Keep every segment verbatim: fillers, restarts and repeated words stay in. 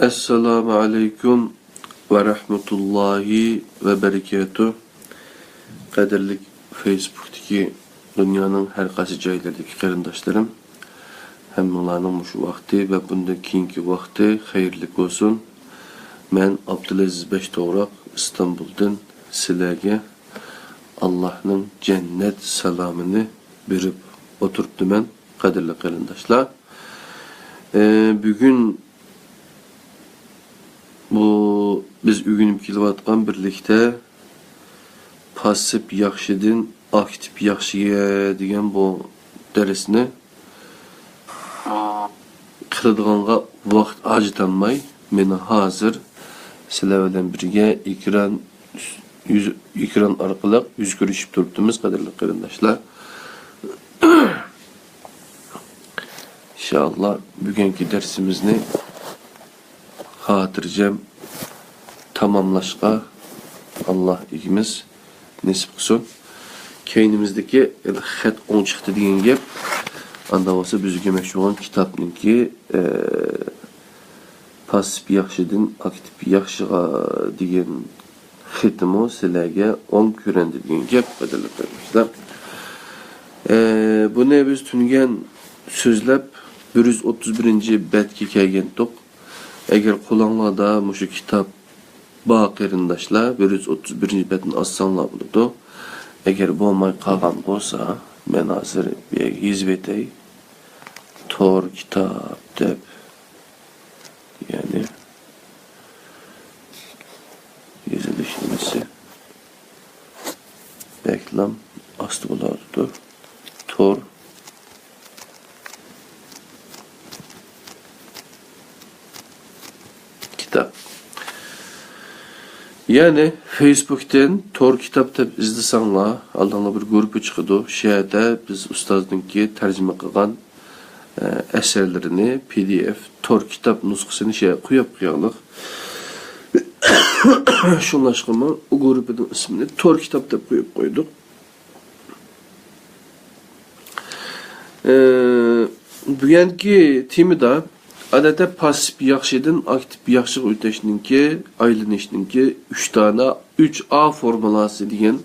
ئەسسالامۇ ئەلەيكۇم ۋە رەھمەتۇللاھى ۋە بەرىكاتۇھ. قەدىرلىك فېيسبۇكتىكى دۇنيانىڭ ھەر قايسى جايلىرىدىكى قېرىنداشلىرىم، ھەممىڭلارنىڭ مۇشۇ ۋاقتى ۋە بۇندىن كېيىنكى ۋاقتى خەيرلىك بولسۇن. مەن ئابدۇلئەزىز بەش توغراق ئىستانبۇلدىن سىلەرگە ئاللاھنىڭ جەننەت سالامىنى بېرىپ ئولتۇرۇپتىمەن، قەدىرلىك قېرىنداشلار. ئە، بۈگۈن بۇ بىز ئۆگىنىپ كېلىۋاتقان بىرلىكتە پاسسىپ ياخشىدىن ئاكتىپ ياخشىغا دېگەن بۇ دەرسنى قىلىدىغانغا ۋاقىت ھاجىتالماي، مېنى ھازىر سىلەر بىلەن بىرگە ئېكران يۈز، ئېكران ئارقىلىق يۈز كۆرۈشۈپ تۇرۇپتىمىز، قەدىرلىك قېرىنداشلار. ئىنشائاللا، بۈگۈنكى دەرسىمىزنى خاتىرجەم تاماملاشقا ئاللا ئىگىمىز نېسىپ قىلسۇن. كەينىمىزدىكى خەت ئوڭ چىقتى دېگەن گەپ. ئاندا بولسا بىز ئۆگەنمەكچى بولغان كىتابنىڭكى، ئە، پاسسىپ ياخشىدىن ئاكتىپ ياخشىغا دېگەن خېتىمۇ سىلەرگە ئوڭ كۆرۈندى دېگەن گەپ، قەدىرلىك قېرىنداشلار. ئە، بۇنى بىز تۈنۈگۈن سۆزلەپ، بىر يۈز ئوتتۇز بىرىنچى بەتكە كەلگەنتۇق. ئەگەر قولۇڭلاردا مۇشۇ كىتاب بار قېرىنداشلار، بىر يۈز ئوتتۇز بىرىنچى بەتنى ئاچساڭلار بولىدۇ. ئەگەر بولماي قالغان بولسا، مەن ھازىر بۇ يەرگە يېزىپ ئۆتەي. تور كىتاب دەپ، يەنى يېزىلىش نېمىسى. رېكلام ئاستى بولۇۋاتىدۇ. تور كىتاب. يەنى فېيسبۇكتىن تور كىتاب دەپ ئىزدىسەڭلار، ئالدىڭلار بىر گۇرۇپپا چىقىدۇ. شۇ يەردە بىز ئۇستازنىڭكى تەرجىمە قىلغان ئەسەرلىرىنى پى دى ئېف تور كىتاب نۇسخىسىنى شۇ يەرگە قويۇپ قويايلى. شۇڭلاشقىمۇ ئۇ گۇرۇپپىنىڭ ئىسمىنى تور كىتاب دەپ قويۇپ قويدۇق. ئە، بۈگۈنكى تېمىدا ئادەتتە پاسسىپ ياخشىدىن ئاكتىپ ياخشىغا ئۆتۈشنىڭكى، ئايلىنىشنىڭكى ئۈچ دانە، ئۈچ ئا فورمۇلاسى دېگەن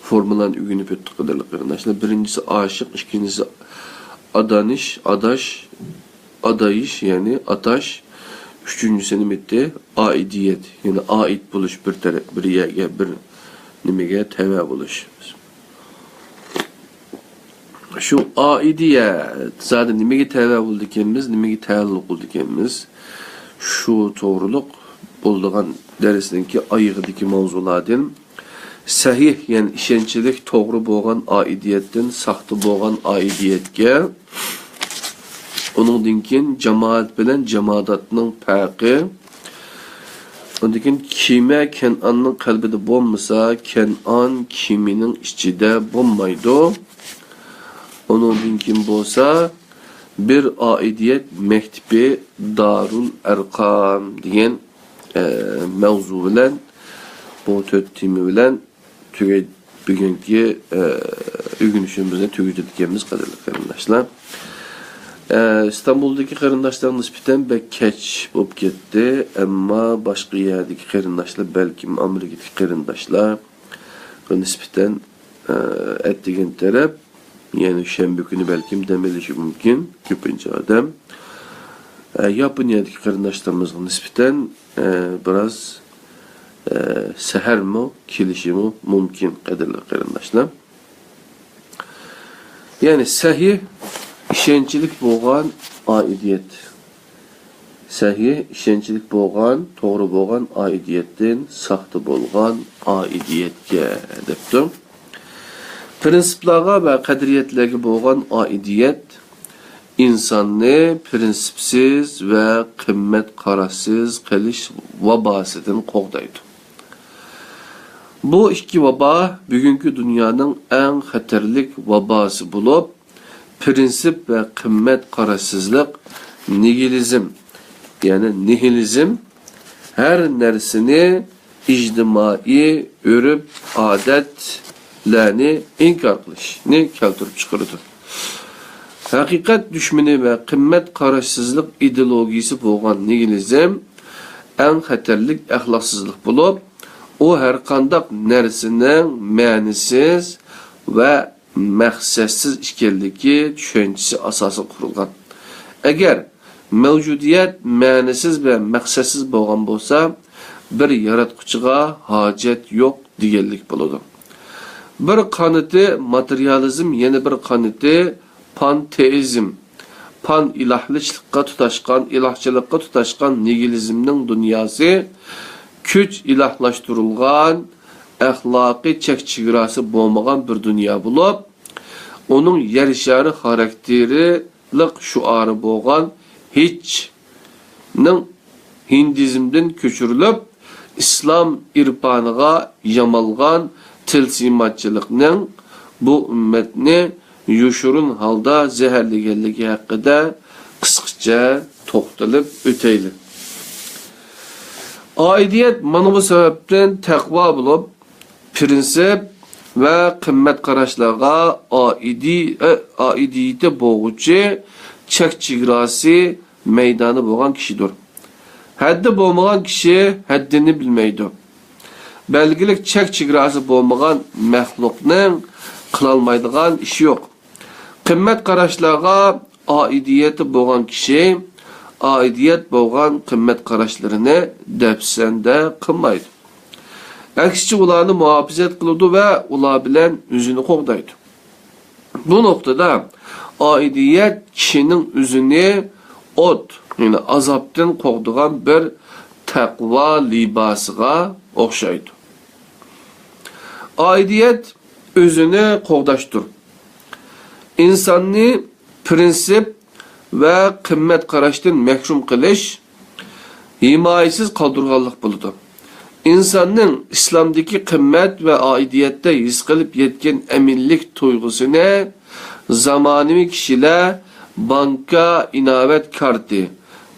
فورمۇلانى ئۆگىنىپ ئۆتتۇق، قەدىرلىك قېرىنداشلار. بىرىنچىسى ئاشىق، ئىككىنچىسى ئادانىش، ئاداش، ئادايىش، يەنى ئاتاش. ئۈچىنچىسى نېمە ئىدى؟ ئائىدىيەت، يەنى ئائىد بولۇش بىر تەرەپ، بىر يەرگە، بىر نېمىگە تەۋە بولۇش. شۇ ئائىدىيەت زادى نېمىگە تەۋە بولىدىكەنمىز، نېمىگە تەۋە قىلىدىكەنمىز؟ شۇ توغرۇلۇق بولىدىغان دەرسنىڭكى ئايىغىدىكى ماۋزۇلاردىن سەھىھ، يەنى ئىشەنچلىك، توغرا بولغان ئائىدىيەتتىن ساختا بولغان ئائىدىيەتكە، ئۇنىڭدىن كېيىن جامائەت بىلەن جاماداتنىڭ پەرقى، ئۇندىن كېيىن كېمە كەنئاننىڭ قەلبىدە بولمىسا، كەنئان كېمىنىڭ ئىچىدە بولمايدۇ. ئۇنىڭدىن كېيىن بولسا، بىر ئائىدىيەت مەكتىپى دارۇل ئەرقام دېگەن، ئە، مەۋزۇ بىلەن، بۇ تۆت تېما بىلەن تۈگەي-، بۈگۈنكى، ئە، ئۆگىنىشىمىزنى تۈگىتىدىكەنمىز، قەدىرلىك قېرىنداشلار. ئە، ئىستانبۇلدىكى قېرىنداشلارغا نىسبەتەن بەك كەچ بولۇپ كەتتى، ئەمما باشقا يەردىكى قېرىنداشلار، بەلكىم ئامېرىكىدىكى قېرىنداشلارغا نىسبەتەن، ئە، ئەتىگەن تەرەپ، يەنى شەنبە كۈنى بەلكىم دەم ئېلىشى مۇمكىن كۆپىنچە ئادەم. ئە، ياپونىيەدىكى قېرىنداشلىرىمىزغا نىسبەتەن، ئە، بىراز، ئە، سەھەرمۇ كېلىشىمۇ مۇمكىن، قەدىرلىك قېرىنداشلار. يەنى سەھىھ، ئىشەنچلىك بولغان ئائىدىيەت. سەھىھ، ئىشەنچلىك بولغان، توغرا بولغان ئائىدىيەتتىن ساختا بولغان ئائىدىيەتكە دەپتۇ. پىرىنسىپلارغا ۋە قەدرىيەتلەرگە بولغان ئائىدىيەت ئىنساننى پىرىنسىپسىز ۋە قىممەت قاراشسىز قىلىش ۋاباسىدىن قوغدايدۇ. بۇ ئىككى ۋابا بۈگۈنكى دۇنيانىڭ ئەڭ خەتەرلىك ۋاباسى بولۇپ، پىرىنسىپ ۋە قىممەت قاراشسىزلىق، نىگىلىزم، يەنى نىھىلىزم ھەر نەرسىنى، ئىجتىمائىي ئۆرپ-ئادەتلەرنى ئىنكار قىلىشنى كەلتۈرۈپ چىقىرىدۇ. ھەقىقەت دۈشمىنى ۋە قىممەت قاراشسىزلىق ئىدېئولوگىيىسى بولغان نىگىلىزم ئەڭ خەتەرلىك ئەخلاقسىزلىق بولۇپ، ئۇ ھەرقانداق نەرسىنىڭ مەنىسىز ۋە مەقسەتسىز ئىكەنلىكى چۈشەنچىسى ئاساسىغا قۇرۇلغان. ئەگەر مەۋجۇدىيەت مەنىسىز ۋە مەقسەتسىز بولغان بولسا، بىر ياراتقۇچىغا ھاجەت يوق دېگەنلىك بولىدۇ. بىر قانىتى ماتېرىيالىزم، يەنە بىر قانىتى پانتېئىزم، پان ئىلاھلىچىلىققا تۇتاشقان، ئىلاھچىلىققا تۇتاشقان نىگىلىزمنىڭ دۇنياسى كۈچ ئىلاھلاشتۇرۇلغان، ئەخلاقىي چەك-چېگراسى بولمىغان بىر دۇنيا بولۇپ، ئۇنىڭ يەر شارى خاراكتېرلىق شوئارى بولغان ھېچنىڭ ھىندىزمدىن كۆچۈرۈلۈپ، ئىسلام ئىرپانىغا يامالغان تىلسىماتچىلىقنىڭ بۇ ئۈممەتنى يوشۇرۇن ھالدا زەھەرلىگەنلىكى ھەققىدە قىسقىچە توختىلىپ ئۆتەيلى. ئائىدىيەت مانا بۇ سەۋەبتىن تەقۋا بولۇپ، پىرىنسىپ ۋە قىممەت قاراشلارغا ئائىدى-، ئائىدىيىتى بولغۇچى چەك-چېگراسى مەيدانى بولغان كىشىدۇر. ھەددى بولمىغان كىشى ھەددىنى بىلمەيدۇ. بەلگىلىك چەك-چېگراسى بولمىغان مەخلۇقنىڭ قىلالمايدىغان ئىشى يوق. قىممەت قاراشلارغا ئائىدىيىتى بولغان كىشى ئائىدىيەت بولغان قىممەت قاراشلىرىنى دەپسەندە قىلمايدۇ. ئەكسىچە ئۇلارنى مۇھاپىزەت قىلىدۇ ۋە ئۇلار بىلەن ئۆزىنى قوغدايدۇ. بۇ نۇقتىدا ئائىدىيەت كىشىنىڭ ئۆزىنى ئوت، يەنى ئازابتىن قوغدىغان بىر تەقۋا لىباسىغا ئوخشايدۇ. ئائىدىيەت ئۆزىنى قوغداشتۇر. ئىنساننى پىرىنسىپ ۋە قىممەت قاراشتىن مەھرۇم قىلىش، ھىمايىسىز قالدۇرغانلىق بولىدۇ. ئىنساننىڭ ئىسلامدىكى قىممەت ۋە ئائىدىيەتتە ھېس قىلىپ يەتكەن ئەمىنلىك تۇيغۇسىنى زامانىۋى كىشىلەر بانكا ئىناۋەت كارتى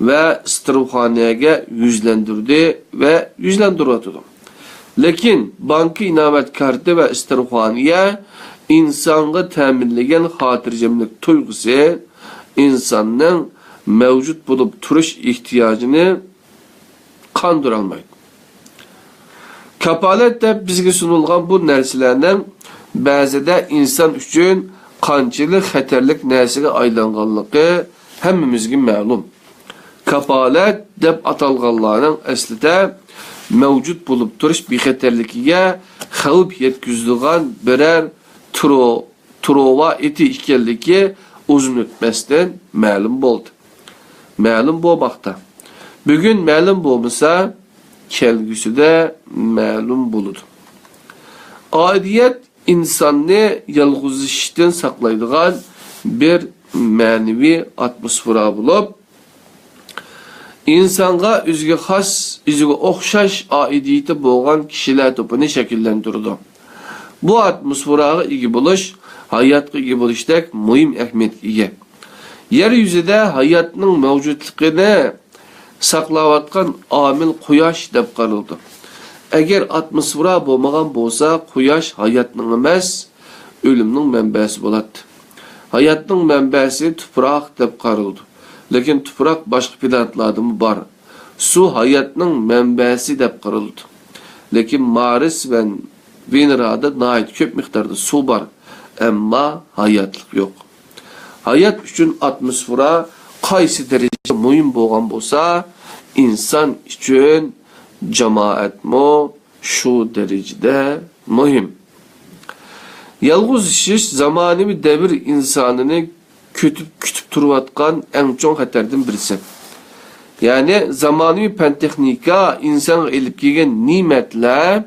ۋە ئىستىرخانىيەگە يۈزلەندۈردى ۋە يۈزلەندۈرۈۋاتىدۇ. لېكىن بانكا ئىناۋەت كارتى ۋە ئىستىرخانىيە ئىنسانغا تەمىنلىگەن خاتىرجەملىك تۇيغۇسى ئىنساننىڭ مەۋجۇت بولۇپ تۇرۇش ئېھتىياجىنى قاندۇرالمايدۇ. كاپالەت دەپ بىزگە سۇنۇلغان بۇ نەرسىلەرنىڭ بەزىدە ئىنسان ئۈچۈن قانچىلىك خەتەرلىك نەرسىگە ئايلانغانلىقى ھەممىمىزگە مەلۇم. كاپالەت دەپ ئاتالغانلارنىڭ ئەسلىدە مەۋجۇت بولۇپ تۇرۇش بىخەتەرلىكىگە خەۋپ يەتكۈزىدىغان بىرەر ترو-، تروۋا ئېتى ئىكەنلىكى ئۇزۇن ئۆتمەستىن مەلۇم بولدى. مەلۇم بولماقتا. بۈگۈن مەلۇم بولمىسا، كەلگۈسىدە مەلۇم بولىدۇ. ئائىدىيەت ئىنساننى يالغۇزلىشىشتىن ساقلايدىغان بىر مەنىۋى ئاتموسفېرا بولۇپ، ئىنسانغا ئۆزىگە خاس، ئۆزىگە ئوخشاش ئائىدىيىتى بولغان كىشىلەر توپىنى شەكىللەندۈرىدۇ. بۇ ئاتموسفېراغا ئىگە بولۇش ھاياتقا ئىگە بولۇشتەك مۇھىم ئەھمىيەتكە ئىگە. يەر يۈزىدە ھاياتنىڭ مەۋجۇتلۇقىنى ساقلاۋاتقان ئامىل قۇياش دەپ قارىلىدۇ. ئەگەر ئاتموسفېرا بولمىغان بولسا، قۇياش ھاياتنىڭ ئەمەس، ئۆلۈمنىڭ مەنبەسى بولاتتى. ھاياتنىڭ مەنبەسى تۇپراق دەپ قارىلىدۇ. لېكىن تۇپراق باشقا پلانېتلاردىمۇ بار. سۇ ھاياتنىڭ مەنبەسى دەپ قارىلىدۇ. لېكىن مارس ۋە ۋېنېرادا ناھايىتى كۆپ مىقداردا سۇ بار، ئەمما ھاياتلىق يوق. ھايات ئۈچۈن ئاتموسفېرا قايسى دەرىجىدە مۇھىم بولغان بولسا، ئىنسان ئۈچۈن جامائەتمۇ شۇ دەرىجىدە مۇھىم. يالغۇزلىشىش زامانىۋى دەۋر ئىنسانىنى كۈتۈپ، كۈتۈپ تۇرۇۋاتقان ئەڭ چوڭ خەتەردىن بىرسى. يەنى زامانىۋى پەن-تېخنىكا ئىنسانغا ئېلىپ كەلگەن نېمەتلەر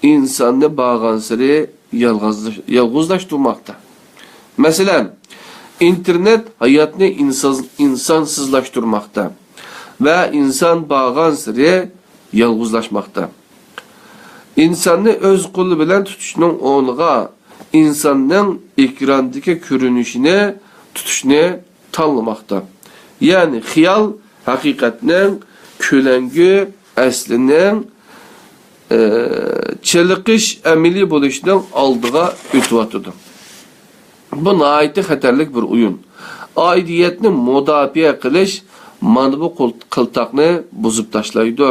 ئىنساننى بارغانسېرى يالغۇزلاش-، يالغۇزلاشتۇرماقتا. مەسىلەن، ئىنتېرنېت ھاياتنى ئىنسان-، ئىنسانسىزلاشتۇرماقتا ۋە ئىنسان بارغانسېرى يالغۇزلاشماقتا. ئىنساننى ئۆز قولى بىلەن تۇتۇشنىڭ ئورنىغا ئىنساننىڭ ئېكراندىكى كۆرۈنۈشىنى تۇتۇشنى تاللىماقتا. يەنى خىيال ھەقىقەتنىڭ، كۆلەڭگە ئەسلىنىڭ، ئى، چېلىقىش ئەمەلىي بولۇشىنىڭ ئالدىغا ئۆتۈۋاتىدۇ. بۇ ناھايىتى خەتەرلىك بىر ئويۇن. ئائىدىيەتنى مۇداپىئە قىلىش مانا بۇ قول-، قىلتاقنى بۇزۇپ تاشلايدۇ.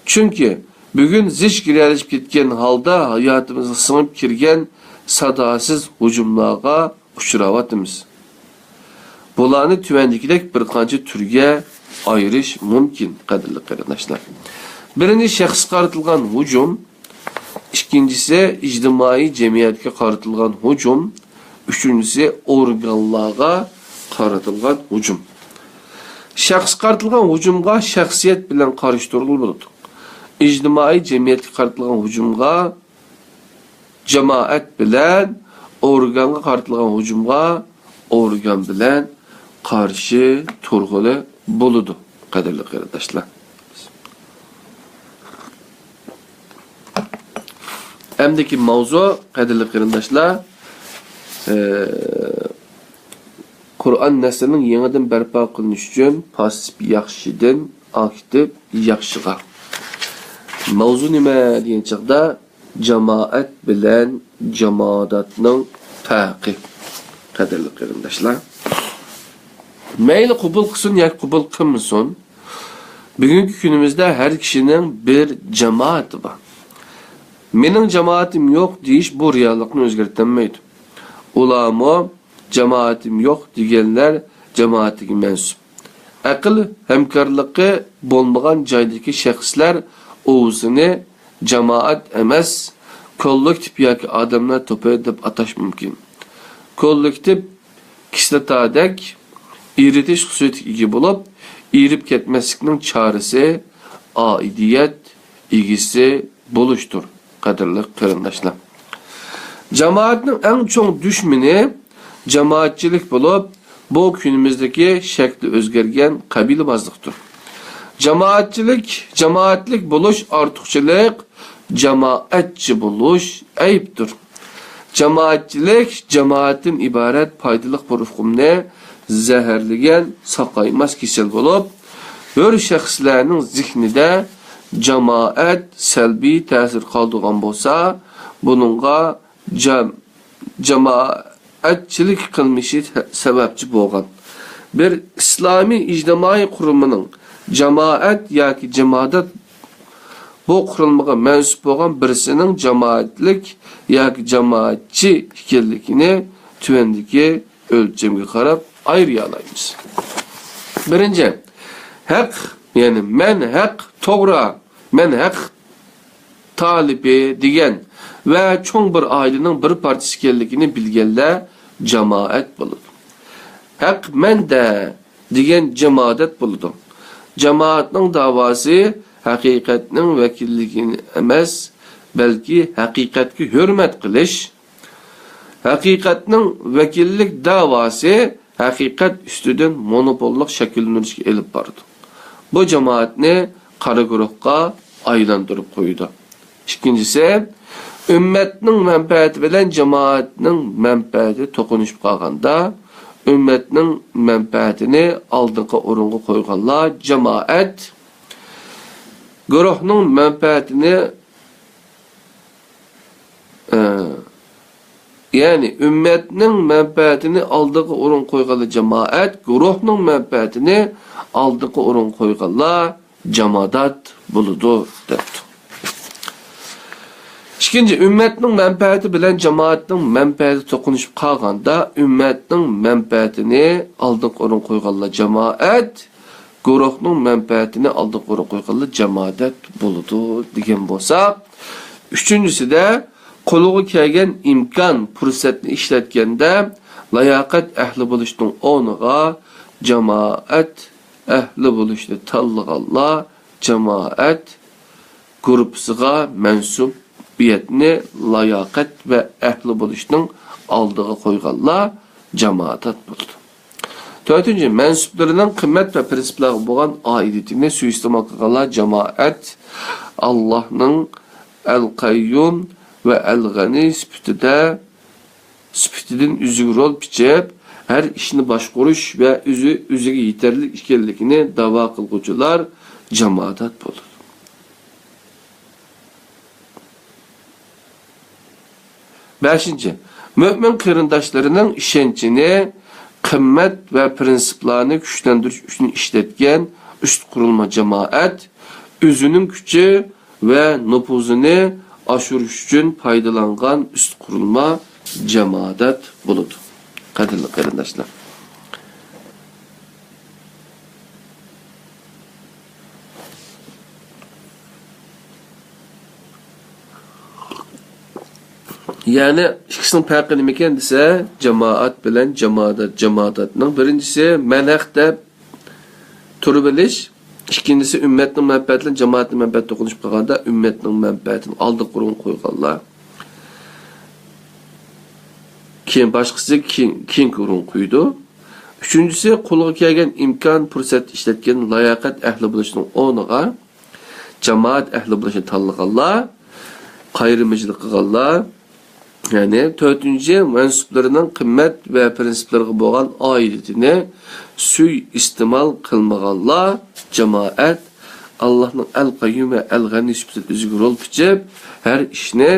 چۈنكى بۈگۈن زىچ گىرەلىشىپ كەتكەن ھالدا ھاياتىمىزغا سىڭىپ كىرگەن ساداسىز ھۇجۇملارغا ئۇچراۋاتىمىز. بۇلارنى تۆۋەندىكىدەك بىر قانچە تۈرگە ئايرىش مۇمكىن، قەدىرلىك قېرىنداشلار. بىرىنچى، شەخسكە قارىتىلغان ھۇجۇم. ئىككىنچىسى، ئىجتىمائىي جەمئىيەتكە قارىتىلغان ھۇجۇم. ئۈچىنچىسى، ئورگانلارغا قارىتىلغان ھۇجۇم. شەخسكە قارىتىلغان ھۇجۇمغا شەخسىيەت بىلەن قارشى تۇرغىلى بولىدۇ. ئىجتىمائىي جەمئىيەتكە قارىتىلغان ھۇجۇمغا جامائەت بىلەن، ئورگانغا قارىتىلغان ھۇجۇمغا ئورگان بىلەن قارشى تۇرغىلى بولىدۇ، قەدىرلىك قېرىنداشلار. ئەمدىكى ماۋزۇ، قەدىرلىك قېرىنداشلار، ئى، قۇرئان نەسلىنىڭ يېڭىدىن بەرپا قىلىنىشى ئۈچۈن پاسسىپ ياخشىدىن ئاكتىپ ياخشىغا. ماۋزۇ نېمە دېگەن چاغدا، جامائەت بىلەن جاماداتنىڭ پەرقى. قەدىرلىك قېرىنداشلار، مەيلى قوبۇل قىلسۇن ياكى قوبۇل قىلمىسۇن، بۈگۈنكى كۈنىمىزدە ھەر كىشىنىڭ بىر جامائىتى بار. «مېنىڭ جامائىتىم يوق» دېيىش بۇ رېئاللىقنى ئۆزگەرتەلمەيدۇ. ئۇلارمۇ «جامائىتىم يوق» دېگەنلەر جامائىتىگە مەنسۇپ. ئەقىل ھەمكارلىقى بولمىغان جايدىكى شەخسلەر ئۇۋىسىنى جامائەت ئەمەس، كوللېكتىپ ياكى ئادەملەر توپى دەپ ئاتاش مۇمكىن. كوللېكتىپ كىسلاتادەك ئېرىتىش خۇسۇسىيىتىگە ئىگە بولۇپ، ئېرىپ كەتمەسلىكنىڭ چارىسى ئائىدىيەت ئىگىسى بولۇشتۇر، قەدىرلىك قېرىنداشلار. جامائەتنىڭ ئەڭ چوڭ دۈشمىنى جامائەتچىلىك بولۇپ، بۇ كۈنىمىزدىكى شەكلى ئۆزگەرگەن قەبىلىبازلىقتۇر. جامائەتچىلىك، جامائەتلىك بولۇش ئارتۇقچىلىق، جامائەتچى بولۇش ئەيىبتۇر. جامائەتچىلىك، جامائەتتىن ئىبارەت پايدىلىق بىر ئۇقۇمنى زەھەرلىگەن ساقايماس كېسەل بولۇپ، ھۆر شەخسلەرنىڭ زېھنىدە جامائەت سەلبىي تەسىر قالدۇرغان بولسا، بۇنىڭغا جام-، جامائەتچىلىك قىلمىشى سەۋەبچى بولغان بىر ئىسلامىي ئىجتىمائىي قۇرۇلمىنىڭ جامائەت ياكى جامادات بۇ قۇرۇلمىغا مەنسۇپ بولغان بىرسىنىڭ جامائەتلىك ياكى جامائەتچى ئىكەنلىكىنى تۆۋەندىكى ئۆلچەمگە قاراپ ئايرىيالايمىز. بىرىنچى، ھەق، يەنى مەن ھەق، توغرا، مەن ھەق تالىپى دېگەن ۋە چوڭ بىر ئائىلىنىڭ بىر پارچىسى ئىكەنلىكىنى بىلگەنلەر جامائەت بولىدۇ. ھەق مەندە دېگەن جامادات بولىدۇ. جامائەتنىڭ داۋاسى ھەقىقەتنىڭ ۋەكىللىكى ئەمەس، بەلكى ھەقىقەتكە ھۆرمەت قىلىش، ھەقىقەتنىڭ ۋەكىللىك داۋاسى ھەقىقەت ئۈستىدىن مونوپوللۇق شەكىللىنىشكە ئېلىپ بارىدۇ. بۇ جامائەتنى قارا گۇرۇھقا ئايلاندۇرۇپ قويىدۇ. ئىككىنچىسى، ئۈممەتنىڭ مەنپەئەتى بىلەن جامائەتنىڭ مەنپەئەتى توقۇنۇشۇپ قالغاندا، ئۈممەتنىڭ مەنپەئەتىنى ئالدىنقى ئورۇنغا قويغانلار جامائەت، گۇرۇھنىڭ مەنپەئەتىنى، ئە، يەنى ئۈممەتنىڭ مەنپەئەتىنى ئالدىنقى ئورۇنغا قويغانلار جامائەت، گۇرۇھنىڭ مەنپەئەتىنى ئالدىنقى ئورۇنغا قويغانلار جامادات بولىدۇ، دەپتۇ. ئىككىنچى، ئۈممەتنىڭ مەنپەئەتى بىلەن جامائەتنىڭ مەنپەئەتى توقۇنۇشۇپ قالغاندا، ئۈممەتنىڭ مەنپەئەتىنى ئالدىنقى ئورۇنغا قويغانلار جامائەت، گۇرۇھنىڭ مەنپەئەتىنى ئالدىنقى ئورۇنغا قويغانلار جامادات بولىدۇ، دېگەن بولساق، ئۈچىنچىسىدە، قولىغا كەلگەن ئىمكان، پۇرسەتنى ئىشلەتكەندە، لاياقەت ئەھلى بولۇشنىڭ ئورنىغا جامائەت ئەھلى بولۇشنى تاللىغانلار جامائەت گۇرۇپپىسىغا مەنسۇبىيەتنى لاياقەت ۋە ئەھلى بولۇشنىڭ ئالدىغا قويغانلار جامادات بولىدۇ. تۆتىنچى، مەنسۇپلىرىنىڭ قىممەت ۋە پىرىنسىپلارغا بولغان ئائىدىيىتىنى سۇيىئىستېمال قىلغانلار جامائەت، ئاللاھنىڭ ئەل-قەييۇم ۋە ئەل-غەنىي سۈپىتىدە، سۈپىتىدىن ئۆزىگە رول پىچىپ، ھەر ئىشنى باشقۇرۇش ۋە ئۆزى ئۆزىگە يېتەرلىك ئىكەنلىكىنى داۋا قىلغۇچىلار جامادات بولىدۇ. بەشىنچى، مۆمىن قېرىنداشلىرىنىڭ ئىشەنچىنى قىممەت ۋە پىرىنسىپلارنى كۈچلەندۈرۈش ئۈچۈن ئىشلەتكەن ئۈست قۇرۇلما جامائەت، ئۆزىنىڭ كۈچى ۋە نوپۇزىنى ئاشۇرۇش ئۈچۈن پايدىلانغان ئۈست قۇرۇلما جامائەت بولىدۇ. قەدىرلىك قېرىنداشلار! يەنى ئىككىسىنىڭ پەرقى نېمىكەن دېسە، جامائەت بىلەن جامادات. جاماداتنىڭ بىرىنچىسى مەن ھەق دەپ تۇرۇۋېلىش، ئىككىنچىسى ئۈممەتنىڭ مەنپەئەتى بىلەن جامائەتنىڭ مەنپەئەتى توقۇنۇشۇپ قالغاندا، ئۈممەتنىڭ مەنپەئەتىنى ئالدىغا ئورۇنغا قويغانلار. كېيىن باشقىسى كېيىن، كېيىنكى ئورۇنغا قويىدۇ. ئۈچىنچىسى، قولغا كەلگەن ئىمكان، پۇرسەتنى ئىشلەتكەن لاياقەت ئەھلى بولۇشنىڭ ئورنىغا جامائەت ئەھلى بولۇشنى تاللىغانلار، قايرىمىچىلىق قىلغانلار، يەنى تۆتىنچى، مەنسۇپلىرىنىڭ قىممەت ۋە پىرىنسىپلىرىغا بولغان ئائىدىيىتىنى سۇيىئىستېمال قىلمىغانلار، جامائەت، ئاللاھنىڭ ئەل قەييۇم ۋە ئەل غەنىي سۈپىتىدە ئۆزىگە رول بىچىپ، ھەر ئىشنى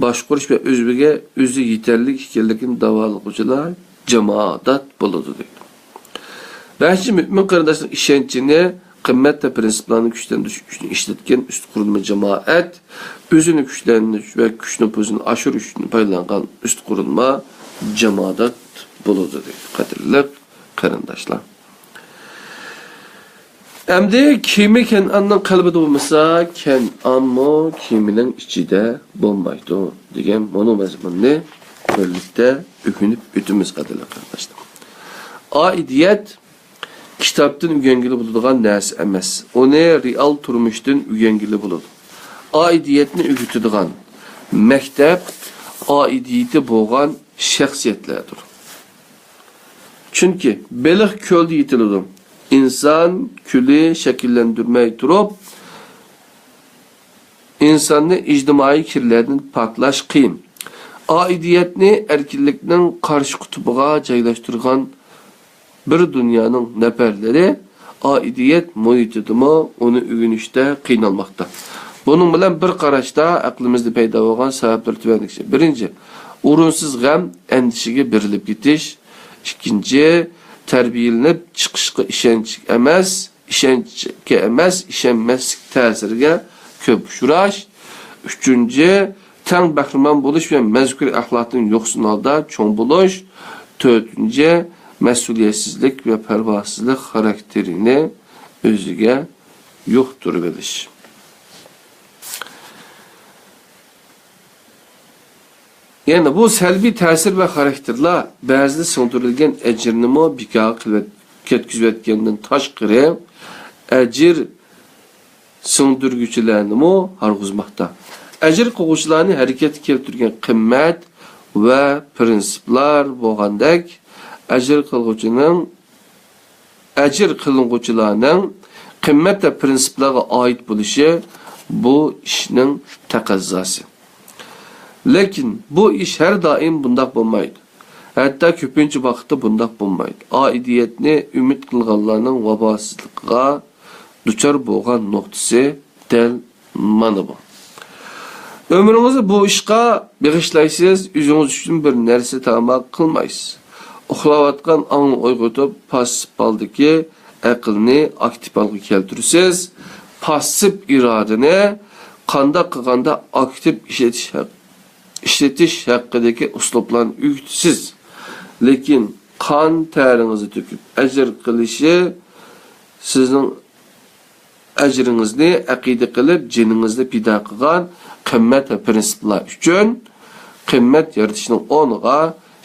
باشقۇرۇش ۋە ئۆزىگە ئۆزى يېتەرلىك ئىكەنلىكىنى داۋالىغۇچىلار جامادات بولىدۇ، دەيدۇ. بەشىنچى، مۆمىن قېرىنداشنىڭ ئىشەنچىنى قىممەت ۋە پىرىنسىپلارنى كۈچلەندۈرۈش ئۈچۈن ئىشلەتكەن ئۈست قۇرۇلما جامائەت، ئۆزىنى كۈچلەندۈرۈش ۋە كۈچ نوپۇزىنى ئاشۇرۇش ئۈچۈن پايدىلانغان ئۈست قۇرۇلما جامادات بولىدۇ، دەيدۇ. قەدىرلىك قېرىنداشلار! ئەمدى كېمە كەنئاننىڭ قەلبىدە بولمىسا، كەنئانمۇ كېمىنىڭ ئىچىدە بولمايدۇ، دېگەن مۇنۇ مەزمۇننى بىرلىكتە ئۆگىنىپ ئۆتىمىز، قەدىرلىك قېرىنداشلار. ئائىدىيەت كىتابتىن ئۆگەنگىلى بولىدىغان نەرسە ئەمەس. ئۇنى رېئال تۇرمۇشتىن ئۆگەنگىلى بولىدۇ. ئائىدىيەتنى ئۆگىتىدىغان مەكتەپ ئائىدىيىتى بولغان شەخسىيەتلەردۇر. چۈنكى بېلىق كۆلدە يېتىلىدۇ. ئىنسان كۈلى شەكىللەندۈرمەي تۇرۇپ، ئىنساننى ئىجتىمائىي كىرلەردىن پاكلاش قىيىن. ئائىدىيەتنى ئەركىنلىكنىڭ قارشى قۇتۇپىغا جايلاشتۇرغان بىر دۇنيانىڭ نەپەرلىرى ئائىدىيەت مۇھىتىدىمۇ ئۇنى ئۆگىنىشتە قىينالماقتا. بۇنىڭ بىلەن بىر قاراشتا ئەقلىمىزدە پەيدا بولغان سەۋەبلەر تۆۋەندىكىچە. بىرىنچى، ئورۇنسىز غەم، ئەندىشىگە بېرىلىپ كېتىش. ئىككىنچى، تەربىيەلىنىپ چىقىشقا ئىشەنچ ئەمەس، ئىشەنچكە ئەمەس، ئىشەنمەسلىك تەسىرىگە كۆپ ئۇچراش. ئۈچىنچى، تەڭ بەھرىمەن بولۇش ۋە مەزكۇر ئەخلاقتىن يوقسۇن ھالدا چوڭ بولۇش. تۆتىنچى، مەسئۇلىيەتسىزلىك ۋە پەرۋاسىزلىق خاراكتېرىنى ئۆزىگە يۇقتۇرۇۋېلىش. يەنى بۇ سەلبىي تەسىر ۋە خاراكتېرلار بەزىدە سىڭدۈرۈلگەن ئەجىرنىمۇ بىكارغا قىلىۋەت-، كەتكۈزۈۋەتكەندىن تاشقىرى، ئەجىر سىڭدۈرگۈچىلەرنىمۇ ھارغۇزماقتا. ئەجىر قىلغۇچىلارنى ھەرىكەتكە كەلتۈرگەن قىممەت ۋە پىرىنسىپلار بولغاندەك، ئەجىر قىلغۇچىنىڭ ئەجىر قىلىنغۇچىلارنىڭ قىممەت ۋە پىرىنسىپلارغا ئائىت بولۇشى بۇ ئىشنىڭ تەقەززاسى. لېكىن بۇ ئىش ھەر دائىم بۇنداق بولمايدۇ. ھەتتا كۆپىنچە ۋاقىتتا بۇنداق بولمايدۇ. ئائىدىيەتنى ئۈمىد قىلغانلارنىڭ ۋاپاسىزلىقىغا دۇچار بولغان نۇقتىسى دەل مانا بۇ. ئۆمرىڭىزنى بۇ ئىشقا بېغىشلايسىز، ئۆزىڭىز ئۈچۈن بىر نەرسە تاماق قىلمايسىز. ئۇخلاۋاتقان ئاڭنى ئويغىتىپ، پاسسىپ ھالدىكى ئەقىلنى ئاكتىپ ھالغا كەلتۈرىسىز. پاسسىپ ئىرادىنى قانداق قىلغاندا ئاكتىپ ئىشلىتىش ھەق-، ئىشلىتىش ھەققىدىكى ئۇسلۇبلارنى ئۆگىتىسىز. لېكىن قان تەرىڭىزنى تۆكۈپ ئەجىر قىلىشى سىزنىڭ ئەجرىڭىزنى ئەقىدە قىلىپ، جېنىڭىزنى پىدا قىلغان قىممەت ۋە پىرىنسىپلار ئۈچۈن قىممەت يارىتىشنىڭ ئورنىغا،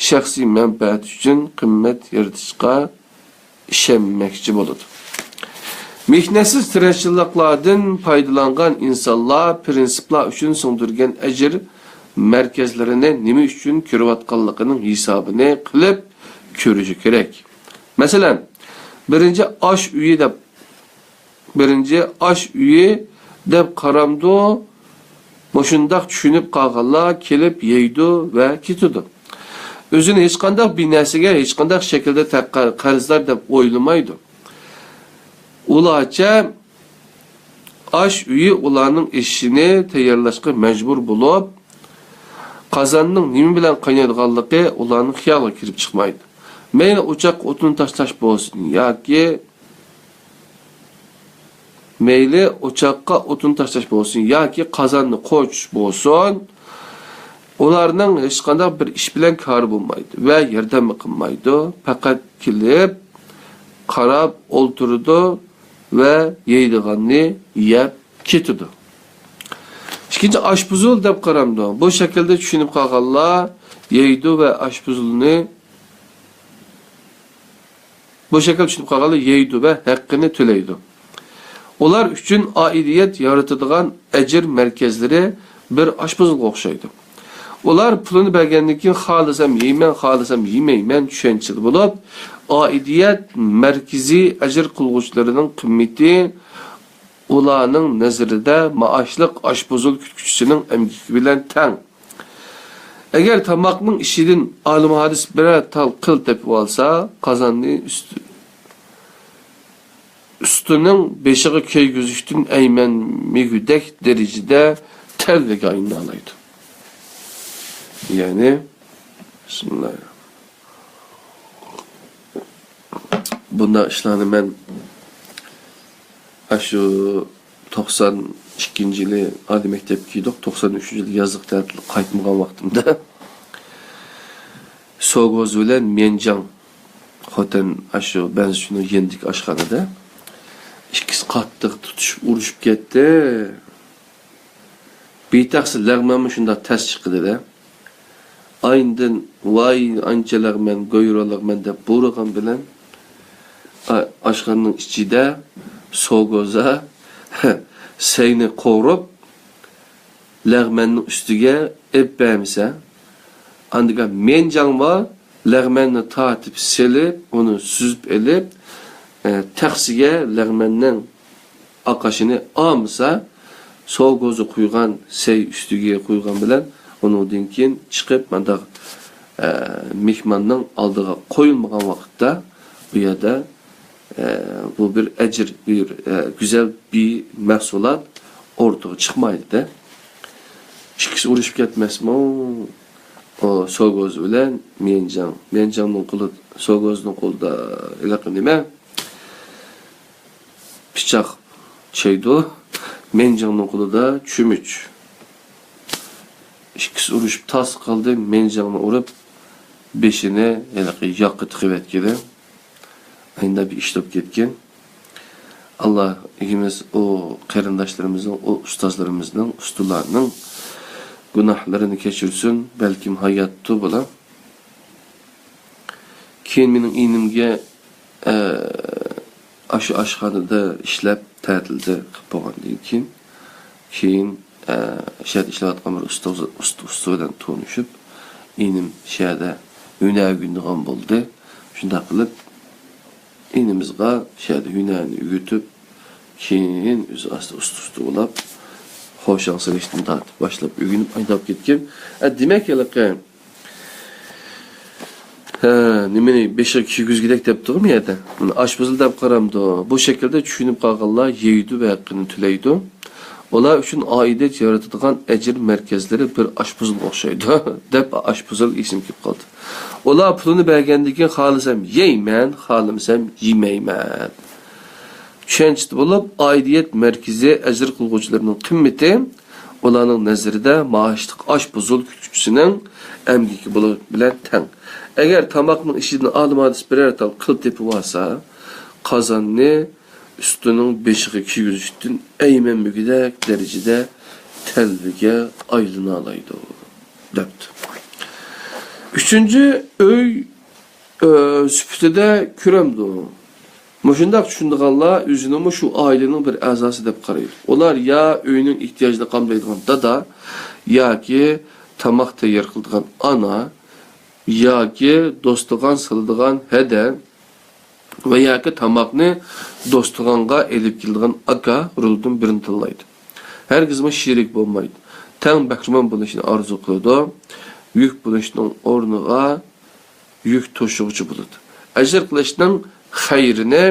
شەخسىي مەنپەئەت ئۈچۈن قىممەت يارىتىشقا ئىشەنمەكچى بولىدۇ. مېھنەتسىز تىرىكچىلىكلاردىن پايدىلانغان ئىنسانلار پىرىنسىپلار ئۈچۈن سىڭدۈرگەن ئەجىر مەركەزلىرىنى نېمە ئۈچۈن كۆرۈۋاتقانلىقىنىڭ ھېسابىنى قىلىپ كۆرۈشى كېرەك. مەسىلەن، بىرىنچى ئاش ئۆيى دەپ بىرىنچى ئاش ئۆيى دەپ قارامدۇ؟ مۇشۇنداق چۈشىنىپ قالغانلار كېلىپ يەيدۇ ۋە كېتىدۇ. ئۆزىنى ھېچقانداق بىر نەرسىگە، ھېچقانداق شەكىلدە تەق-، قەرزدار دەپ ئويلىمايدۇ. ئۇلارچە ئاش ئۆيى ئۇلارنىڭ ئېشىنى تەييارلاشقا مەجبۇر بولۇپ، قازاننىڭ نېمە بىلەن قاينايدىغانلىقى ئۇلارنىڭ خىيالىغا كېلىپ چىقمايدۇ. مەيلى ئوچاققا ئوتۇن تاشلاش بولسۇن ياكى، مەيلى ئوچاققا ئوتۇن تاشلاش بولسۇن ياكى قازاننى قوچۇش بولسۇن، ئۇلارنىڭ ھېچقانداق بىر ئىش بىلەن كارى بولمايدۇ ۋە ياردەممۇ قىلمايدۇ. پەقەت كېلىپ، قاراپ ئولتۇرىدۇ ۋە يەيدىغاننى يەپ كېتىدۇ. ئىككىنچى، ئاشپۇزۇل دەپ قارامدۇ؟ بۇ شەكىلدە چۈشىنىپ قالغانلار يەيدۇ ۋە ئاشپۇزۇلنى، بۇ شەكىلدە چۈشىنىپ قالغانلار يەيدۇ ۋە ھەققىنى تۆلەيدۇ. ئۇلار ئۈچۈن ئائىدىيەت يارىتىدىغان ئەجىر مەركەزلىرى بىر ئاشپۇزۇلغا ئوخشايدۇ. ئۇلار پۇلىنى بەرگەندىن كېيىن خالىسام يەيمەن، خالىسام يېمەيمەن چۈشەنچىدە بولۇپ، ئائىدىيەت مەركىزى ئەجىر قىلغۇچىلىرىنىڭ قىممىتى ئۇلارنىڭ نەزىرىدە مائاشلىق ئاشپۇزۇل كۈتكۈچىسىنىڭ ئەمگىكى بىلەن تەڭ. ئەگەر تاماقنىڭ ئىچىدىن ئالىم ھادىس بىرەر تال قىل تېپىۋالسا، قازاننى ئۈستى، ئۈستىنىڭ بېشىغا كىيگۈزۈشتىن ئەيمەنمىگۈدەك دەرىجىدە تەلۋىگە ئايلىنالايدۇ. يەنى، بىسمىللا. بۇنداق ئىشلارنى مەن ئاشۇ توقسان ئىككىنچى يىلى ئالىي مەكتەپكە كىردۇق، توقسان ئۈچىنچى يىلى يازلىق تەتىلگە قايتمىغان ۋاقتىمدا سوگوز بىلەن ميەنجاڭ خوتەن ئاشۇ بەنزىچۈنىڭ يېنىدىكى ئاشخانىدا ئىككىسى قاتتىق تۇتۇشۇپ ئۇرۇشۇپ كەتتى. بىتەقسى لەغمەنمۇ شۇنداق تەس چىقتى-دە. ئاينىدىن، ۋاي، ئانچە لەغمەن، گويرا لەغمەن دەپ بۇرىغان بىلەن، ئا-، ئاشخانىنىڭ ئىچىدە سوگوزا سەينى قورۇپ، لەغمەننىڭ ئۈستىگە ئېلىپ بەرمىسە، ئاندىكىن ميەنجاڭ بار، لەغمەننى تارتىپ سېلىپ، ئۇنى سۈزۈپ ئېلىپ، ئە، تەخسىگە لەغمەننىڭ ئاقاشىنى ئالمىسا، سوگوزى قۇيغان سەي ئۈستىگە قۇيغان بىلەن، ئۇنىڭدىن كېيىن چىقىپ، مانداق، ئە، مېھماننىڭ ئالدىغا قويۇلمىغان ۋاقىتتا، بۇ يەردە، ئە، بۇ بىر ئەجىر، بىر، ئە، گۈزەل بىر مەھسۇلات ئوتتۇرىغا چىقمايدۇ-دە. ئىككىسى ئۇرۇشۇپ كەتمەسمۇ؟ ئۇ سوگوزى بىلەن ميەنجاڭ. ميەنجاڭنىڭ قولى، سوگوزنىڭ قولىدا ھېلىقى نېمە؟ پىچاق چەيدۇ. ميەنجاڭنىڭ قولىدا چۆمۈچ. ئىككىسى ئۇرۇشۇپ تاس قالدى. ميەنجاڭنى ئۇرۇپ، بېشىنى ھېلىقى ياغقا تىقىۋەتكىنى. ئاينىدا بىر ئىش بولۇپ كەتكەن. ئاللا ئىگىمىز ئۇ قېرىنداشلىرىمىزنىڭ، ئۇ ئۇستازلىرىمىزنىڭ، ئۇستىلارنىڭ گۇناھلىرىنى كەچۈرسۇن. بەلكىم ھاياتتۇ بۇلار. كېيىن مېنىڭ ئىنىمگە، ئە، ئاشۇ ئاشخانىدا ئىشلەپ، تەتىلدە قىلىپ بولغاندىن كېيىن، كېيىن، ئە، شۇ يەردە ئىشلەۋاتقان بىر ئۇستاز، ئۇست-، ئۇستا بىلەن تونۇشۇپ، ئىنىم شۇ يەردە ھۈنەر ئۆگىنىدىغان بولدى. شۇنداق قىلىپ، ئىنىمىزغا شۇ يەردە ھۈنەرنى ئۆگىتىپ، كېيىن ئۆزى ئاستا ئۇستا-ئۇستا بولاپ، خورشاڭ سېلىشتىن تارتىپ باشلاپ ئۆگىنىپ ئايداپ كەتكەن. ئە، دېمەك، ھېلىقى، ھە، نېمىنى بېشىغا كىيگۈزگۈدەك دەپتىغۇ بۇ يەردە. مانا ئاشپۇزۇل دەپ قارامدۇ. بۇ شەكىلدە چۈشىنىپ قالغانلار يەيدۇ ۋە ھەققىنى تۆلەيدۇ. ئۇلار ئۈچۈن ئائىدىيەت يارىتىدىغان ئەجىر مەركەزلىرى بىر ئاشپۇزۇلغا ئوخشايدۇ، دەپ ئاشپۇزۇل ئېسىمگە كېلىپ قالدى. ئۇلار پۇلىنى بەرگەندىن كېيىن خالىسام يەيمەن، خالىمىسام يېمەيمەن. چۈشەنچىدە بولۇپ، ئائىدىيەت مەركىزى ئەجىر قىلغۇچىلىرىنىڭ قىممىتى ئۇلارنىڭ نەزىرىدە مائاشلىق ئاشپۇزۇل كۈتكۈچىسىنىڭ ئەمگىكى بولۇش بىلەن تەڭ. ئەگەر تاماقنىڭ ئىچىدىن ئالىم ھادىس بىرەر تال قىل تېپىۋالسا، قازاننى ئۈستىنىڭ بېشىغا كىيگۈزۈشتىن ئەيمەنمىگۈدەك دەرىجىدە تەلۋىگە ئايلىنالايدۇ، دەپتۇ. ئۈچىنچى، ئۆي، ئۆ، سۈپىتىدە كۆرەمدۇ؟ مۇشۇنداق چۈشىنىدىغانلار ئۆزىنىمۇ شۇ ئائىلىنىڭ بىر ئەزاسى دەپ قارايدۇ. ئۇلار يا ئۆينىڭ ئېھتىياجىنى قامدايدىغان دادا ياكى تاماق تەييار قىلىدىغان ئانا، ياكى دوستىغان سالىدىغان ھەدە ۋە ياكى تاماقنى دوستىغانغا ئېلىپ كېلىدىغان ئاكا رولىدىن بىرىنى تاللايدۇ. ھەرگىزمۇ شېرىك بولمايدۇ. تەڭ بەھرىمەن بولۇشنى ئارزۇ قىلىدۇ. يۈك بولۇشنىڭ ئورنىغا يۈك توشۇغۇچى بولىدۇ. ئەجىر قىلىشنىڭ خەيرىنى،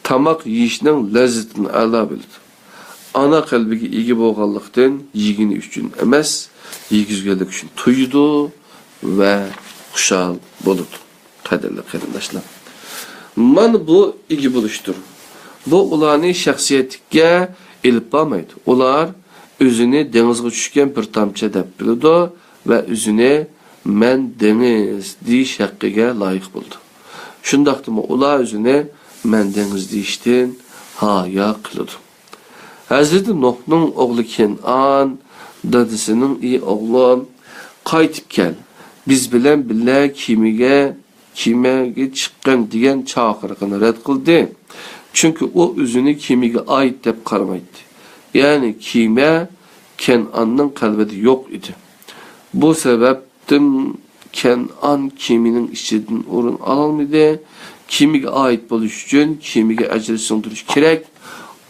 تاماق يېيىشنىڭ لەززىتىنى ئەلا بىلىدۇ. ئانا قەلبىگە ئىگە بولغانلىقتىن، يېگىنى ئۈچۈن ئەمەس، يېگۈزگەنلىكى ئۈچۈن تويىدۇ ۋە خۇشال بولىدۇ. قەدىرلىك قېرىنداشلار. مانا بۇ ئىگە بولۇشتۇر. بۇ ئۇلارنى شەخسىيەتلىككە ئېلىپ بارمايدۇ. ئۇلار ئۆزىنى دېڭىزغا چۈشكەن بىر تامچە دەپ بىلىدۇ ۋە ئۆزىنى «مەن دېڭىز» دېيىش ھەققىگە لايىق بولىدۇ. شۇنداقتىمۇ ئۇلار ئۆزىنى «مەن دېڭىز» دېيىشتىن ھايا قىلىدۇ. ھەزرىتى نۇھنىڭ ئوغلى كەنئان دادىسىنىڭ: «ئى ئوغلۇم، قايتىپ كەل، بىز بىلەن بىللە كېمىگە، كېمەگە چىققىن» دېگەن چاقىرىقىنى رەت قىلدى. چۈنكى ئۇ ئۆزىنى كېمىگە ئائىت دەپ قارىمايتتى. يەنى كېمە كەنئاننىڭ قەلبىدە يوق ئىدى. بۇ سەۋەبتىن كەنئان كېمىنىڭ ئىچىدىن ئورۇن ئالالمىدى. كېمىگە ئائىت بولۇش ئۈچۈن كېمىگە ئەجىر سىڭدۈرۈش كېرەك.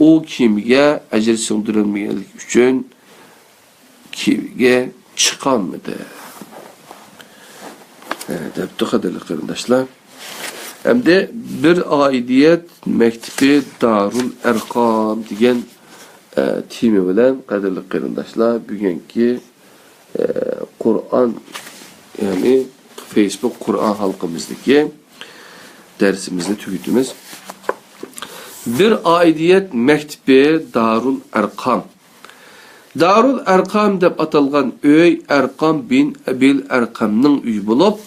ئۇ كېمىگە ئەجىر سىڭدۈرەلمىگەنلىكى ئۈچۈن كېمىگە چىقالمىدى. ھە، دەپتۇ، قەدىرلىك قېرىنداشلار. ئەمدى بىر ئائىدىيەت مەكتىپى دارۇل ئەرقام دېگەن، ئە، تېما بىلەن، قەدىرلىك قېرىنداشلار، بۈگۈنكى، ئە، قۇرئان، يەنى فېيسبۇك قۇرئان ھالقىمىزدىكى دەرسىمىزنى تۈگىتىمىز. بىر ئائىدىيەت مەكتىپى دارۇل ئەرقام. دارۇل ئەرقام دەپ ئاتالغان ئۆي ئەرقام بىن ئەبىل ئەرقەمنىڭ ئۆيى بولۇپ،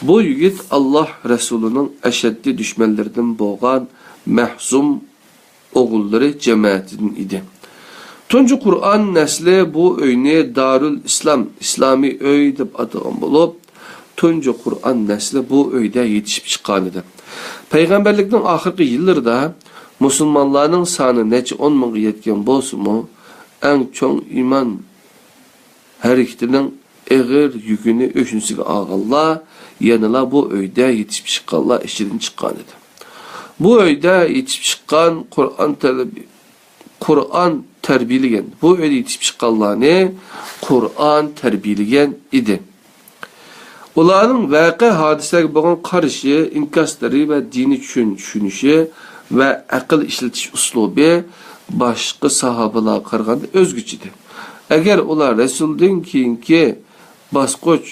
بۇ يىگىت ئاللاھ رەسۇلىنىڭ ئەشەددىي دۈشمەنلىرىدىن بولغان مەھزۇم ئوغۇللىرى جەمەتىدىن ئىدى. تۇنجى قۇرئان نەسلى بۇ ئۆينى دارۇل ئىسلام، ئىسلامىي ئۆي دەپ ئاتىغان بولۇپ، تۇنجى قۇرئان نەسلى بۇ ئۆيدە يېتىشىپ چىققانىدى. پەيغەمبەرلىكنىڭ ئاخىرقى يىللىرىدا مۇسۇلمانلارنىڭ سانى نەچچە ئون مىڭغا يەتكەن بولسىمۇ، ئەڭ چوڭ ئىمان ھەرىكىتىنىڭ ئېغىر يۈكىنى ئۆشنىسىگە ئالغانلار يەنىلا بۇ ئۆيدە يېتىشىپ چىققانلار ئىچىدىن چىققانىدى. بۇ ئۆيدە يېتىشىپ چىققان قۇرئان تەلىپ قۇرئان تەربىيەلىگەن، بۇ ئۆيدە يېتىشىپ چىققانلارنى قۇرئان تەربىيەلىگەن ئىدى. ئۇلارنىڭ ۋەقە ھادىسىلەرگە بولغان قارىشى، ئىنكاسلىرى ۋە دىننى چۈشىنىشى ۋە ئەقىل ئىشلىتىش ئۇسلۇبى باشقا ساھابىلارغا قارىغاندا ئۆزگىچە ئىدى. ئەگەر ئۇلار رەسۇلدىن كېيىنكى باسقۇچ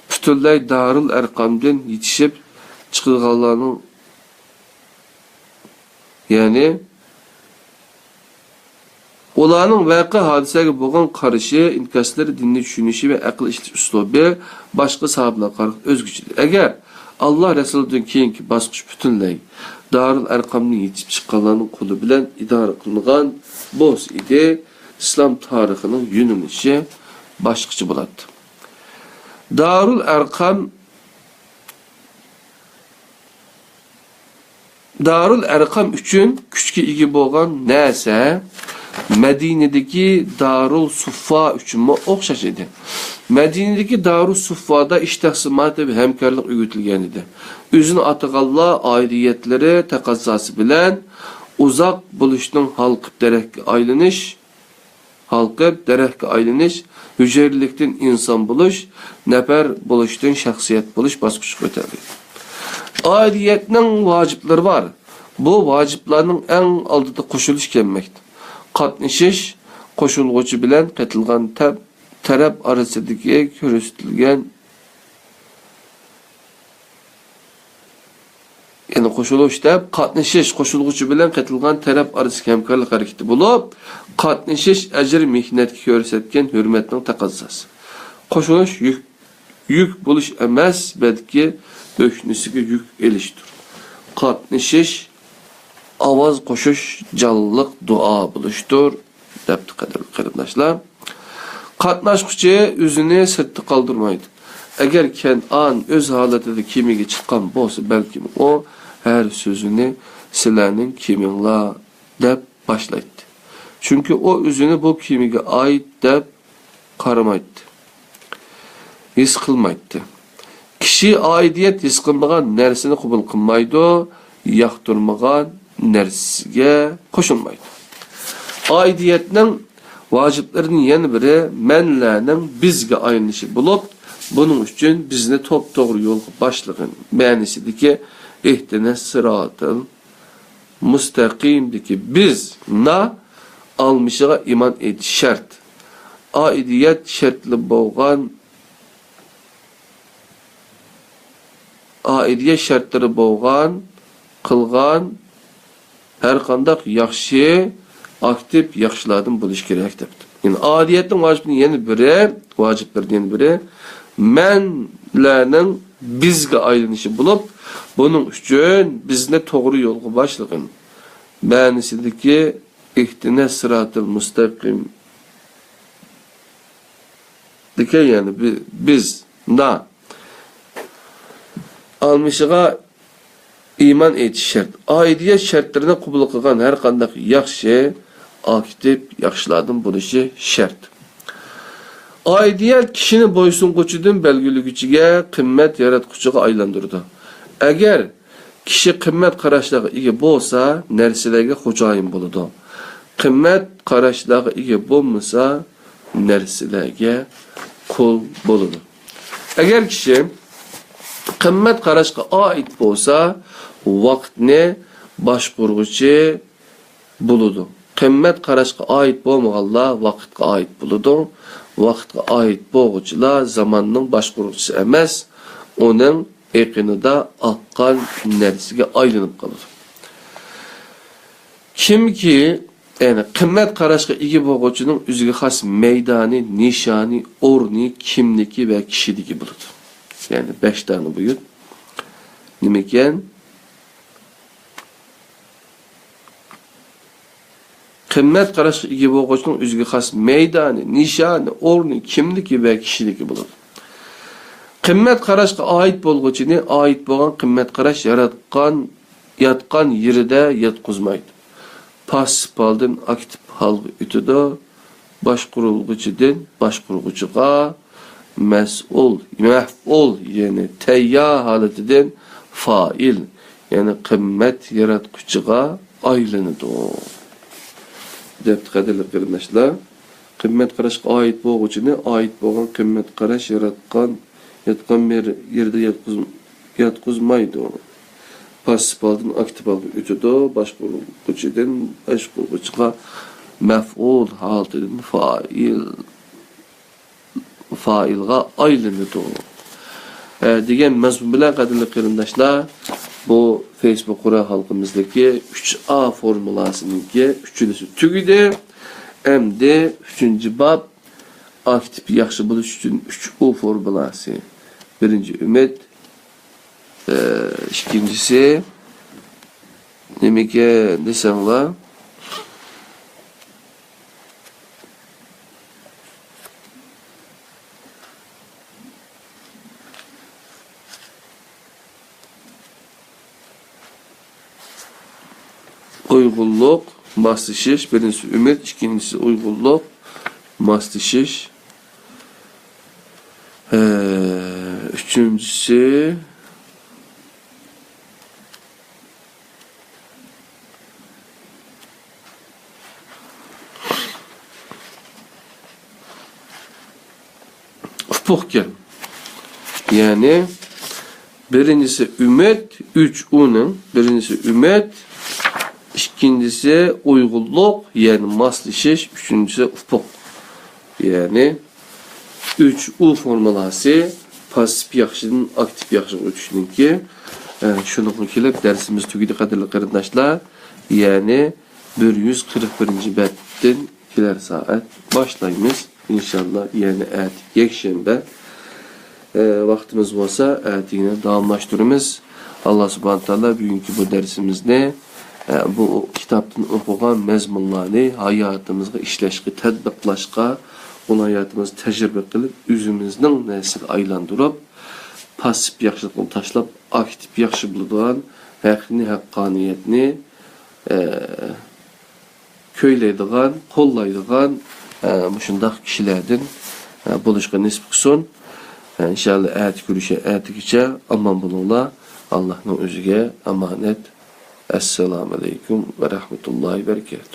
پۈتۈنلەي دارۇل ئەرقامدىن يېتىشىپ چىقىدىغانلارنىڭ يەنى، ئۇلارنىڭ ۋەقە ھادىسىلەرگە بولغان قارىشى، ئىنكاسلىرى، دىننى چۈشىنىشى ۋە ئەقىل ئىشلىتىش ئۇسلۇبى باشقا ساھابىلەرگە قارىغاندا ئۆزگىچە ئىدى. ئەگەر ئاللا رەسۇلىدىن كېيىنكى باسقۇچ پۈتۈنلەي دارۇل ئەرقامدىن يېتىشىپ چىققانلارنىڭ قولى بىلەن ئىدارە قىلىنغان بولسا ئىدى، ئىسلام تارىخىنىڭ يۆنىلىشى باشقىچە بولاتتى. دارۇل ئەرقام دارۇل ئەرقەم ئۈچۈن كۈچكە ئىگە بولغان نەرسە مەدىنىدىكى دارۇل سۇففا ئۈچۈنمۇ ئوخشاش ئىدى. مەدىنىدىكى دارۇل سۇففادا ئىش تەقسىماتى ۋە ھەمكارلىق ئۆگىتىلگەن ئىدى. ئۆزىنى ئاتىغانلار ئائىدىيەتلىرى تەقەززاسى بىلەن ئۇزاق بولۇشنىڭ ھالقىپ دەرەخكە ئايلىنىش، ھالقىپ دەرەخكە ئايلىنىش، ھۈجەيرىلىكتىن ئىنسان بولۇش، نەپەر بولۇشتىن شەخسىيەت بولۇش باسقۇچىغا ئۆتەلدى. ئائىدىيەتنىڭ ۋاجىپلىرى بار. بۇ ۋاجىپلارنىڭ ئەڭ ئالدىدا قوشۇلۇش كەلمەكتە. قاتنىشىش، قوشۇلغۇچى بىلەن قېتىلغان تەپ-، تەرەپ ئارىسىدىكى كۆرسىتىلگەن يەنى قوشۇلۇش دەپ، قاتنىشىش، قوشۇلغۇچى بىلەن قېتىلغان تەرەپ ئارىسىدىكى ھەمكارلىق ھەرىكىتى بولۇپ، قاتنىشىش ئەجىر مېھنەتكە كۆرسەتكەن ھۆرمەتنىڭ تەقەززاسى. قوشۇلۇش يۈك، يۈك بولۇش ئەمەس، بەلكى ئۆشنىسىگە يۈك ئېلىشتۇر. قاتنىشىش ئاۋاز قوشۇش، جانلىق دۇئا بولۇشتۇر. دەپتۇ، قەدىرلىك قېرىنداشلار. قاتناشقۇچى ئۆزىنى سىرتتا قالدۇرمايدۇ. ئەگەر كەنئان ئۆز ھالىتىدە كېمىگە چىققان بولسا، بەلكىم ئۇ ھەر سۆزىنى «سىلەرنىڭ كېمىڭلار» دەپ باشلايتتى. چۈنكى ئۇ ئۆزىنى بۇ كېمىگە ئائىت دەپ قارىمايتتى. ھېس قىلمايتتى. كىشى ئائىدىيەت ھېس قىلمىغان نەرسىنى قوبۇل قىلمايدۇ، ياقتۇرمىغان نەرسىگە قوشۇلمايدۇ. ئائىدىيەتنىڭ ۋاجىپلىرىدىن يەنە بىرى مەنلەرنىڭ بىزگە ئايلىنىشى بولۇپ، بۇنىڭ ئۈچۈن بىزنى توپتوغرا يولغا باشلىغىن مەنىسىدىكى ئىھتىنەس سىراتىل مۇستەقىمدىكى بىز، نا، ئالمىشىغا ئىمان ئېيتىش شەرت. ئائىدىيەت شەرتلىرى بولغان ئائىدىيەت شەرتلىرى بولغان، قىلغان ھەر قانداق ياخشى، ئاكتىپ ياخشىلاردىن بولۇشى كېرەك دەپتۇ. يەنى ئائىدىيەتنىڭ ۋاجىپىنىڭ يەنە بىرى، ۋاجىپلىرىدىن يەنە بىرى، مەنلەرنىڭ بىزگە ئايلىنىشى بولۇپ، بۇنىڭ ئۈچۈن بىزنى توغرا يولغا باشلىغىن مەنىسىدىكى ئىھتىنەس سىراتىل مۇستەقىم دېگەن، يەنى بى-، بىز، نا. ئالمىشىغا ئىمان ئېيتىش شەرت. ئائىدىيەت شەرتلىرىنى قوبۇل قىلغان ھەر قانداق ياخشى، ئاكتىپ ياخشىلاردىن بولۇشى شەرت. ئائىدىيەت كىشىنى بويسۇنغۇچىدىن بەلگىلىگۈچىگە، قىممەت ياراتقۇچىغا ئايلاندۇرىدۇ. ئەگەر كىشى قىممەت قاراشلارغا ئىگە بولسا، نەرسىلەرگە خوجايىن بولىدۇ. قىممەت قاراشلارغا ئىگە بولمىسا، نەرسىلەرگە قۇل بولىدۇ. ئەگەر كىشى قىممەت قاراشقا ئائىت بولسا، ۋاقىتنى باشقۇرغۇچى بولىدۇ. قىممەت قاراشقا ئائىت بولمىغانلار ۋاقىتقا ئائىت بولىدۇ. ۋاقىتقا ئائىت بولغۇچىلار زاماننىڭ باشقۇرغۇچىسى ئەمەس، ئۇنىڭ ئېقىنىدا ئاققان نەرسىگە ئايلىنىپ قالىدۇ. كىمكى، يەنى قىممەت قاراشقا ئىگە بولغۇچىنىڭ ئۆزىگە خاس مەيدانى، نىشانى، ئورنى، كىملىكى ۋە كىشىلىكى بولىدۇ. يەنى بەش دانە بۇيرۇق. نېمىكەن؟ قىممەت قاراشقا ئىگە بولغۇچىنىڭ ئۆزىگە خاس مەيدانى، نىشانى، ئورنى، كىملىكى ۋە كىشىلىكى بولىدۇ. قىممەت قاراشقا ئائىت بولغۇچىنى ئائىت بولغان قىممەت قاراش ياراتقان، ياتقان يېرىدە ياتقۇزمايدۇ. پاسسىپ ھالدىن ئاكتىپ ھالغا ئۆتىدۇ. باشقۇرۇلغۇچىدىن باشقۇرغۇچىغا، مەسئۇل، مەفئۇل، يەنى تەييار ھالىتىدىن فائىل، يەنى قىممەت ياراتقۇچىغا ئايلىنىدۇ. دەپتۇ، قەدىرلىك قېرىنداشلار، قىممەت قاراشقا ئائىت بولغۇچىنى ئائىت بولغان قىممەت قاراش ياراتقان، ياتقان يېرىدە ياتقۇز-، ياتقۇزمايدۇ. پاسسىپ ھالدىن ئاكتىپ ھالغا ئۆتىدۇ. باشقۇرغۇچىدىن باشقۇرغۇچىغا، مەفئۇل ھالىتىدىن فائىل، فائىلغا ئايلىنىدۇ. ئە، دېگەن مەزمۇن بىلەن، قەدىرلىك قېرىنداشلار، بۇ فېيسبۇك قورال ھالقىمىزدىكى ئۈچ ئا فورمۇلاسىنىڭكى ئۈچىنچىسى تۈگىدى. ئەمدى ئۈچىنچى باب، ئاكتىپ ياخشى بولۇش ئۈچۈن ئۈچ ئۇ فورمۇلاسى. بىرىنچى، ئۈمىد. ئىككىنچىسى نېمىكەن دېسەڭلار، ئۇيغۇنلۇق، ماسلىشىش. بىرىنچىسى ئۈمىد، ئىككىنچىسى ئۇيغۇنلۇق، ماسلىشىش. ھە، ئۈچىنچىسى ئۇپۇقكەن. يەنى بىرىنچىسى ئۈمىد، ئۈچ ئۇنىڭ، بىرىنچىسى ئۈمىد، ئىككىنچىسى ئۇيغۇنلۇق، يەنى ماسلىشىش، ئۈچىنچىسى ئۇپۇق. يەنى ئۈچ ئۇ فورمۇلاسى پاسسىپ ياخشىدىن ئاكتىپ ياخشىغا ئۆتۈشنىڭكى. ئە، شۇنىڭغا كېلىپ دەرسىمىز تۈگىدى، قەدىرلىك قېرىنداشلار. يەنى بىر يۈز قىرىق بىرىنچى بەتتىن كېلەر سائەت باشلايمىز. ئىنشاللا يەنە ئەتە يەكشەنبە، ئە، ۋاقتىمىز بولسا ئەتىگىنە داۋاملاشتۇرىمىز. ئاللا سۇبھانە تائالا بۈگۈنكى بۇ دەرسىمىزنى، ئە، بۇ كىتابتىن ئوقۇغان مەزمۇنلارنى ھاياتىمىزغا ئىشلەشكە، تەتبىقلاشقا، ئۇنى ھاياتىمىزدا تەجرىبە قىلىپ، ئۆزىمىزنىڭ نەرسىگە ئايلاندۇرۇپ، پاسسىپ ياخشىلىقنى تاشلاپ، ئاكتىپ ياخشى بولىدىغان، ھەقنى، ھەققانىيەتنى، ئە، كۈيلەيدىغان، قوللايدىغان، ئە، مۇشۇنداق كىشىلەردىن، ئە، بولۇشقا نېسىپ قىلسۇن. ئە، ئىنشاللا ئەتە كۆرۈشە، ئەتىگىچە ئامان بولۇڭلار. ئاللانىڭ ئۆزىگە ئامانەت. ئەسسالامۇ ئەلەيكۇم ۋە رەھمەتۇللاھى ۋە بەرىكاتۇھ.